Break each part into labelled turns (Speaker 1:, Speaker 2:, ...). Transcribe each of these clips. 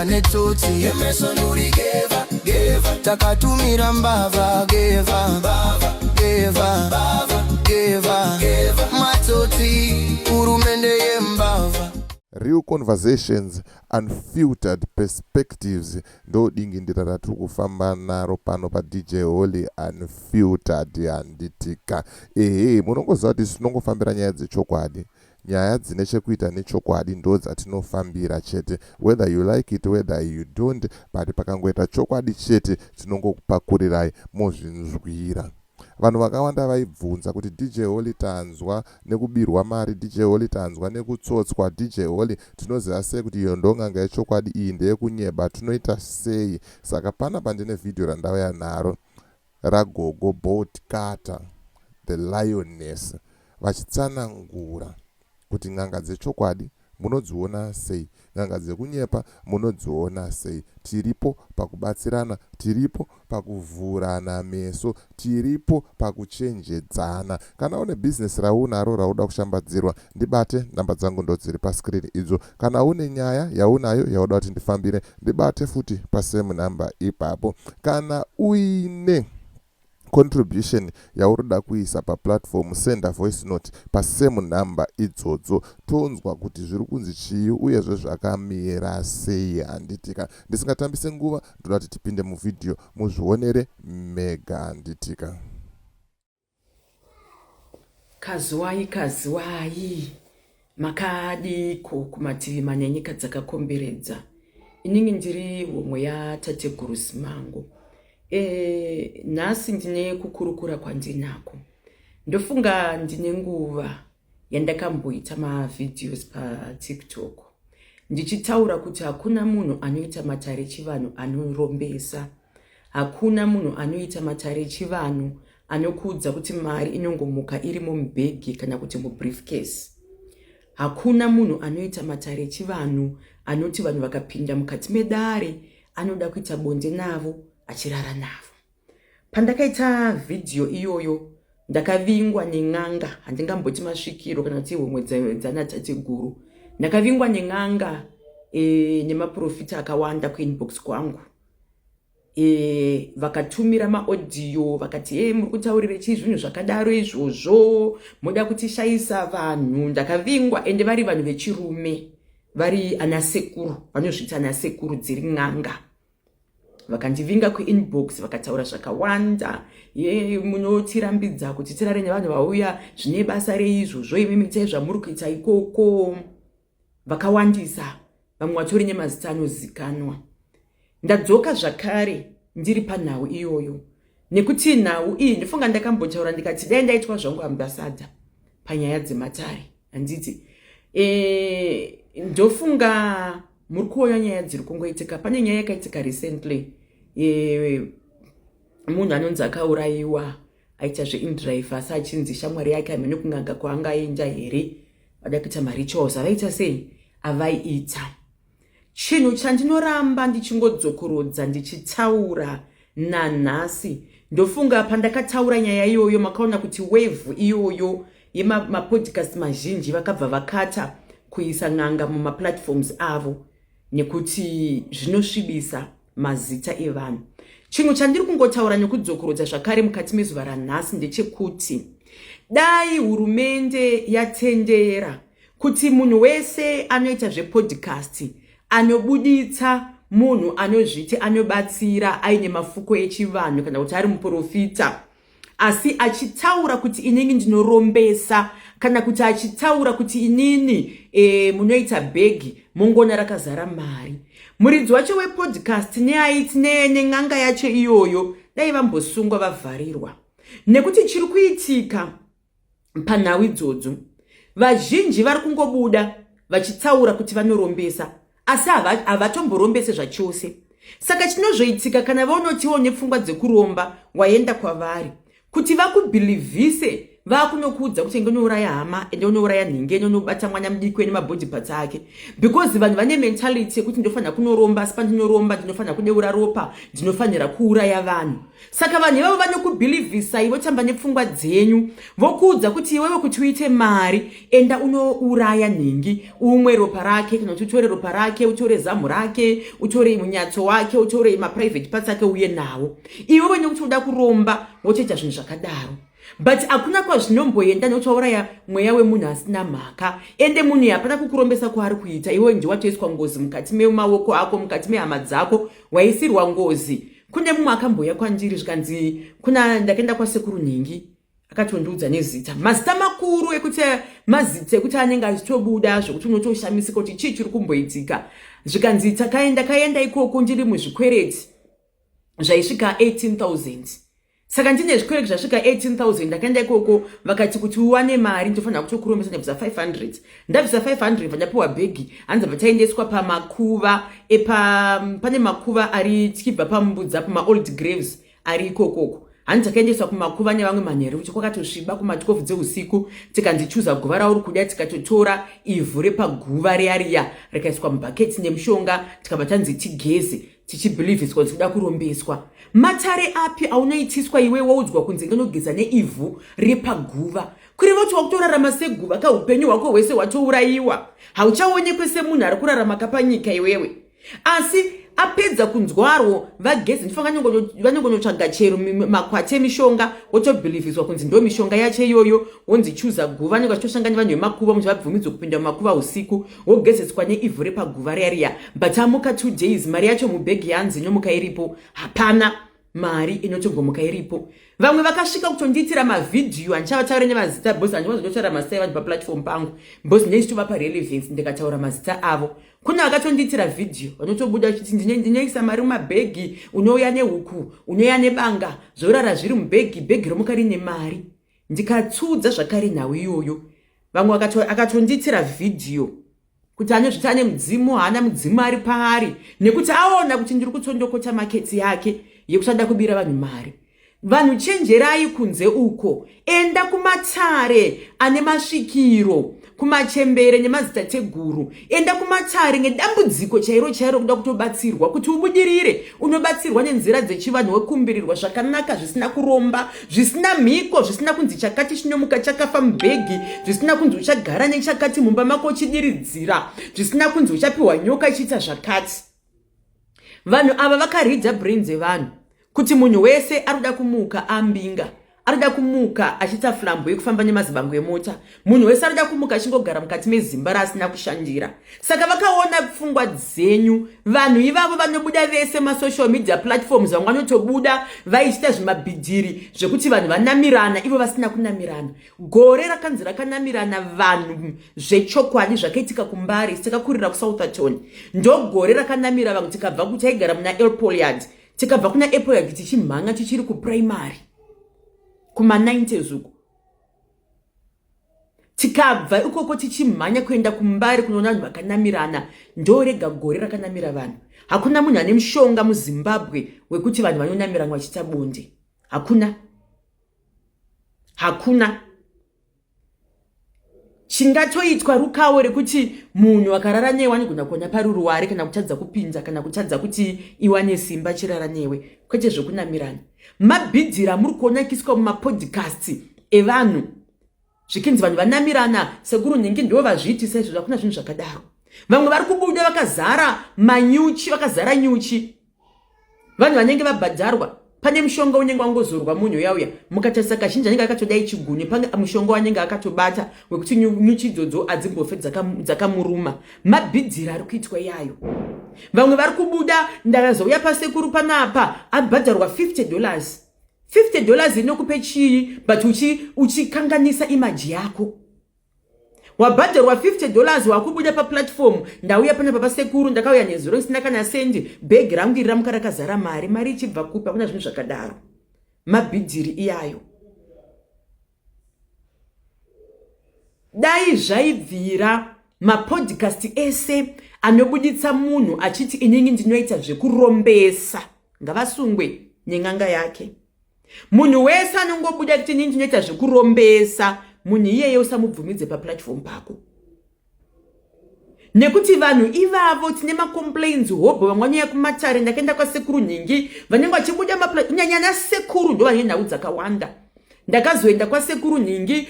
Speaker 1: Netsotsi takatumira mbavha geva geva geva matsotsi, hurumende yembavha.
Speaker 2: Real conversations, unfiltered perspectives, ndo dingindira ratiri kufamba naro pano paDJ Holy Unfiltered, handitika? Ehe, munongoziva kuti tinongofambira nyaya dzechokwadi. Nyaya dzine chekuita nechokwadi ndo dzatinofambira chete, whether you like it, whether you don't, but pakangoita chokwadi chete tinongokupakurirai mozvinzwira. Vanhu vakawanda vaibvunza kuti, "DJ Holy, tanzwa nekubirwa mari. DJ Holy, tanzwa nekutsotswa. DJ Holy, tinoziva sei kuti iyo ndong'anga yechokwadi, iyi ndeyekunyeba? Tinoita sei?" Saka panapa ndine vhidhiyo randauya naro raGogo Boltcutter the Lioness, vachitsanangura kuti n'anga dzechokwadi munodziona sei, n'anga dzekunyepa munodziona sei. Tiripo pakubatsirana, tiripo pakuvhurana meso, tiripo pakuchenjedzana. Kana une bhizinesi raunaro rauda kushambadzirwa, ndibate. Namba dzangu ndo dziri pascreen idzo. Kana une nyaya yaunayo yauda kuti ndifambire, ndibate futi pasame namba ipapo. Kana uine contribution yauri kuisa paplatform, senda voice note pasame number idzodzo, tonzwa kuti zviri kunzi chii uyezve zvakamira sei, handitika? Ndisingatambise nguva, ndoda kuti tipinde muvhidhiyo muzvionere mega, handitika?
Speaker 3: Kazuwai, kazuwai, makadiko kumativi mana enyika dzakakomberedza? Inini ndiri homwe yatateguru Simango. Nhasi ndine kukurukura kwandinako. Ndofunga ndine nguva yandakamboita mavideos paTikTok ndichitaura kuti hakuna munhu anoita matare echivanhu anorombesa, hakuna munhu anoita matare echivanhu anokuudza kuti mari inongomuka irimo mubhegi kana kuti mubriefcase, hakuna munhu anoita matare echivanhu anoti vanhu vakapinda mukati medare anoda kuita bonde navo achirara navo. Pandakaita vhidhiyo iyoyo, ndakavingwa nen'anga. Handingamboti masvikiro kana kuti homwe dzanatateguru. Ndakavingwa nen'anga nemaprofita akawanda kuinbox kwangu. Vakatumira maaudio vakati, "E, muri kutaurire chii zvinhu zvakadaro izvozvo? Muda kutishayisa vanhu." Ndakavingwa, ende vari vanhu vechirume, vari ana sekuru, vanozviti ana sekuru, dziri n'anga. Vakandivinga kuinbox, vakataura zvakawanda: "Ye, munotirambidza kuti tirare nevanhu vauya, zvine basa reizvozvo? Imi mitai zvamuri kuita ikoko." Vakawandisa, vamwe vatori nemazita anozikanwa. Ndadzoka zvakare ndiri panhau iyoyo, nekuti nhau iyi, ndifunga ndakambotaura ndikati dai ndaitwa zvangu ambassador panyaya dzematare, handiti? Ndofunga muri kuona nyaya dziri kungoitika. Pane nyaya yakaitika recently, munhu anonzi akaurayiwa aita zveinDrive, asi achinzi shamwari yake, hamene kun'anga kwaangaenda here, vada kuita marituals avaita sei avaiita. Chinhu chandinoramba ndichingodzokorodza ndichitaura nanhasi, ndofunga pandakataura nyaya iyoyo makaona kuti wave iyoyo yemapodcast mazhinji vakabva vakata kuisa n'anga mumaplatforms avo, nekuti zvinosvibisa mazita evanhu. Chinhu chandiri kungotaura nekudzokorodza zvakare mukati mezuva ranhasi ndechekuti dai hurumende yatendera kuti munhu wese anoita zvepodcast, anobuditsa munhu anozviti anobatsira aine mafuko echivanhu kana kuti ari muprofita, asi achitaura kuti, "Inini ndinorombesa," kana kuti achitaura kuti, "Inini munoita bhegi mongona rakazara mari," muridzi wacho wepodcast neaiti nen'anga yacho iyoyo dai vambosungwa, vavharirwa. Nekuti chiri kuitika panhau idzodzo, vazhinji vari kungobuda vachitaura kuti vanorombesa, asi havatomborombese zvachose. Saka chinozoitika, kana vaunotiwo nepfungwa dzekuromba waenda kwavari kuti vakubhilivhise, Vakunokuudza kuti ende unouraya hama, ende unouraya nhingi, ende unobata mwana mudiki wene mabody parts ake, because vanhu vane mentality yekuti ndofanira kunoromba, asi pandinoromba ndinofanira kudeura ropa, ndinofanira kuuraya vanhu. Saka vanhu ivavo vanokubhilivhisai, votamba nepfungwa dzenyu, vokuudza kuti iwewe kuti uite mari, enda unouraya nhingi, umwe ropa rake, kana kuti utore ropa rake, utore zamu rake, utore munyatso wake, utore maprivate parts ake, uye nawo iwewe, nekuti uda kuromba, wotoita zvinhu zvakadaro. But hakuna kwazvinomboenda, nekuti wauraya mweya wemunhu asina mhaka. Ende munhu hapana kukurombesa kwaari kuita, iwe ndiwatoiswa ngozi mukati memaoko ako, mukati mehama dzako waisirwa ngozi. Kune mumwe akambouya kwandiri, zvikanzi kuna ndakaenda kwasekuru nhingi, akatondiudza nezita, mazita makuru ekuti mazita ekuti anenge achitobuda zvokuti unotoshamisika kuti chii chiri kumboitika. Zvikanzi takaenda, kaenda ikoko ndiri muzvikwereti zvaisvika 18,000. Saka ndine zvikwereti zvasvika 18,000, ndakaenda ikoko, vakati kuti uwane mari ndinofanira kutokurombesa. Ndabvisa 500, ndabvisa 500, vandapiwa bhegi, hanzi bva taendeswa pamakuva epa, pane makuva ari tichibva pambudza, pamaold graves ari ikokoko. Hanzi takaendeswa kumakuva nevamwe manheru, kuti kwakatosviba, kuma12 dzeusiku, tikanzi chuza guva rauri kuda. Tikatotora ivhu repaguva riya riya, rikaiswa mubhaketi nemushonga, tikabva tanzi tigeze, tichibhilivhiswa kuti kuda kurombeswa. Matare api aunoitiswa iwe waudzwa kunzi ngenogeza neivhu repaguva? Kureva kuti wakutorarama seguva kaupenyu hwako hwese hwatourayiwa, hauchaonekwe semunhu ari kurarama kapanyika iwewe. Asi apedza kunzwarwo, vagezi, ndifanira vanongonotsvaga chero makwati emishonga, wotobhilivhiswa kunzi ndo mishonga yacho iyoyo, wonzi chuza guva. Vanenge vachitoshanga nevanhu vemakuva, munhu vabvumidzwe kupinda mumakuva usiku, wogezeswa neivhu repaguva riya riya. But amuka 2 days, mari yacho mubhegi yanzi inomuka iripo? Hapana mari inotogomuka iripo. Vamwe vakasvika kutondiitira mavhidhiyo, handichavataure nemazita because handiwanzototaura mazita evanhu paplatform pangu, because ndeichitovapa relevance ndikataura mazita avo. Kune vakatondiitira vhidhiyo, vanotobuda vachiti ndinoisa mari mumabhegi, unouya nehuku, unouya nebanga, zvorara zviri mubhegi, bhegi romuka rine mari. Ndikatsudza zvakare nhau iyoyo. Vamwe akatondiitira vhidhiyo kuti anozviti ane mudzimu, haana mudzimu ari paari, nekuti aona kuti ndiri kutsondokota maketsi yake yekusada kubira vanhu mari. Vanhu chenjerai kunze uko. Enda kumatare ane masvikiro, kumachembere nemazitateguru. Enda kumatare ngedambudziko chairo chairo, kuda kutobatsirwa kuti ubudirire. Unobatsirwa nenzira dzechivanhu, wekumbirirwa zvakanaka, zvisina kuromba, zvisina mhiko, zvisina kunzi chakati chinomuka chakafa mubhegi, zvisina kunzi uchagara nechakati mumba mako uchidiridzira, zvisina kunzi uchapiwa nyoka ichiita zvakati. Vanhu ava vakaridza brain dzevanhu kuti munhu wese ari kuda kumuka ambinga, ari kuda kumuka achiita flambo yekufamba nemazibango emota, munhu wese ari kuda kumuka achingogara mukati mezimba raasina kushandira. Saka vakaona pfungwa dzenyu vanhu ivavo, vanobuda vese masocial media platforms. Vamwe vanotobuda vaichiita zvimabhidhiri zvekuti vanhu vanamirana ivo vasina kunamirana. Gore rakanzi rakanamirana vanhu zvechokwadi zvakaitika kuMbare, takakurira kuSoutherton, ndogore rakanamira vanhu. Tikabva, taigara muna Appleyard, tikabva kuna Appleyard tichimhanya tichiri kuprimary kuma90s uko, tikabva ikoko tichimhanya kuenda kuMbare kunoona vanhu vakanamirana. Ndorega gore rakanamira vanhu. Hakuna munhu ane mushonga muZimbabwe wekuti vanhu vanonamirana vachiita bonde. Hakuna, hakuna. Chingatoitwa rukawo rekuti munhu akarara newe anogona kuona paruruware, kana kutadza kupinza, kana kutadza kuti iwane simba chirara newe, kwete zvekunamirana. Mabhidhiri amuri kuona akiswa mumapodcast evanhu, zvikinzi vanhu vanamirana, sekuru nhingi ndo vazviitisa izvo, hakuna zvinhu zvakadaro. Vamwe vari kubuda vakazara manyuchi, vakazara nyuchi, vanhu vanenge vabhadharwa. Pane mushonga unenge wangozorwa munhu uya uya, mukatarisa kazhinji anenge akatodai chigunwe, pane mushonga wanenge akatobata wekuti nyuchi idzodzo hadzimbofe dzakamuruma. Mabhidhiri ari kuitwa iyayo. Vamwe vari kubuda, ndakazouya pasekuru panapa, abhadharwa $50. $50 inokupe chii? But uchikanganisa image yako. Wabhadharwa $50, wakubuda paplatform, ndauya panapa pasekuru, ndakauya nezuro isina kana sendi, bhegi rangu iri ramuka rakazara mari. Mari ichibva kupi? Hakuna zvinhu zvakadaro, mabhidhiri iyayo. Dai zvaibvira, mapodcast ese anobuditsa munhu achiti inini ndinoita zvekurombesa ngavasungwe nen'anga yake. Munhu wese anongobuda kuti inini ndinoita zvekurombesa, munhu iyeye usamubvumidze paplatform pako. Nekuti vanhu ivavo tine macomplaints hobho, vamwe vanouya kumatare, ndakaenda kwasekuru nhingi, vanenge vachibuda kunyanya ana sekuru ndo vane nhau dzakawanda. Ndakazoenda kwasekuru nhingi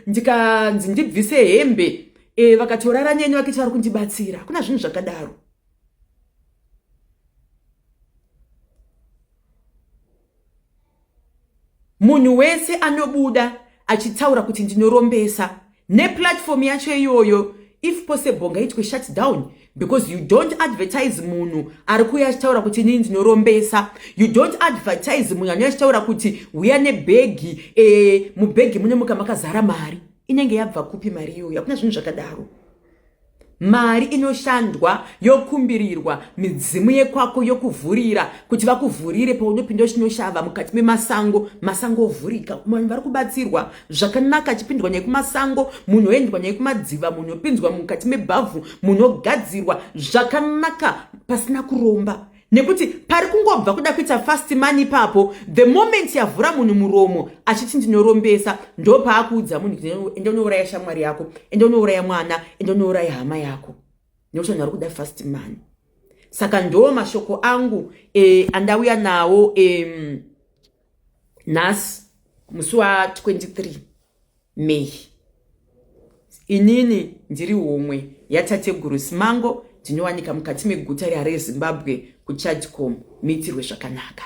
Speaker 3: ndikanzi ndibvise hembe, vakatorara neni vakiti vari kundibatsira. Hakuna zvinhu zvakadaro. Munhu wese anobuda achitaura kuti ndinorombesa, neplatform yacho iyoyo if possible ngaitwe shut down, because you don't advertise munhu ari kuuya achitaura kuti inini ndinorombesa. You don't advertise munhu anouya achitaura kuti uya nebhegi, mubhegi mune muka makazara mari. Inenge yabva kupi mari iyoyo? Hakuna zvinhu zvakadaro. Mari inoshandwa yokumbirirwa midzimu yekwako yokuvhurira kuti vakuvhurire paunopinda uchinoshava mukati memasango, masango ovhurika. Vanhu vari kubatsirwa zvakanaka, achipindwa nyaya kumasango, munhu oendwa nyaya kumadziva, munhu opinzwa mukati mebhavhu, munhu ogadzirwa zvakanaka pasina kuromba. Nekuti pari kungobva kuda kuita fast money ipapo, the moment yavhura munhu muromo achiti ndinorombesa, ndo paakuudza munhu kuti enda unouraya shamwari yako, enda unouraya mwana, enda unouraya hama yako, nekuti vanhu vari kuda fast money. Saka ndo mashoko angu andauya nawo nhasi musi wa 23 May. Inini ndiri homwe yaTateguru Simango, ndinowanika mukati meguta reHarare, Zimbabwe, kuChadcom. Miitirwe zvakanaka.